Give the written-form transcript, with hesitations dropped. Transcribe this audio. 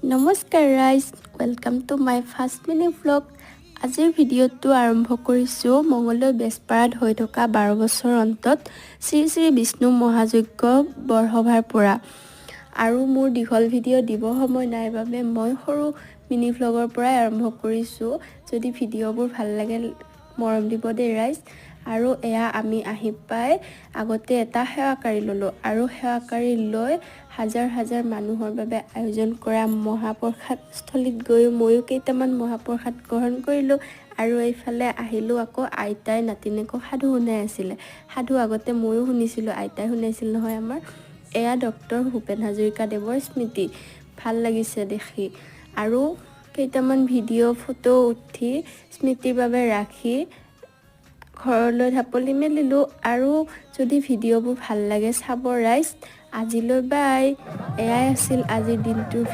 নমস্কাৰ ৰাইজ, welcome to my first mini vlog। আজিৰ ভিডিঅ'টো আৰম্ভ কৰিছোঁ মঙলদৈ বেজপাৰাত হৈ থকা 12 বছৰ অন্তত শ্ৰী শ্ৰী বিষ্ণু মহাযজ্ঞ বৰসভাৰ পৰা। আৰু মোৰ দীঘল ভিডিঅ' দিব সময় নাই বাবে মই সৰু মিনি ভ্লগৰ পৰাই আৰম্ভ কৰিছোঁ। যদি ভিডিঅ'বোৰ ভাল লাগে, মৰম দিব দেই ৰাইজ। আৰু এয়া আমি আহি পাই আগতে এটা সেৱাকাৰী ল'লোঁ আৰু সেৱাকাৰী লৈ হাজাৰ হাজাৰ মানুহৰ বাবে আয়োজন কৰা মহাপ্ৰসাদস্থলীত গৈ ময়ো কেইটামান মহাপ্ৰসাদ গ্ৰহণ কৰিলোঁ। আৰু এইফালে আহিলোঁ আকৌ, আইতাই নাতিনীয়েকক সাধু শুনাই আছিলে। সাধু আগতে ময়ো শুনিছিলোঁ, আইতাই শুনাইছিল নহয় আমাৰ। এয়া ডক্টৰ ভূপেন হাজৰিকাদেৱৰ স্মৃতি, ভাল লাগিছে দেখি। আৰু কেইটামান ভিডিঅ' ফটো উঠি স্মৃতিৰ বাবে ৰাখি ঘৰলৈ ঢাপলি মেলিলোঁ। আৰু যদি ভিডিঅ'বোৰ ভাল লাগে, চাব ৰাইজ। আজিলৈ বাই। এয়াই আছিল আজিৰ দিনটোৰ ভিডিঅ'।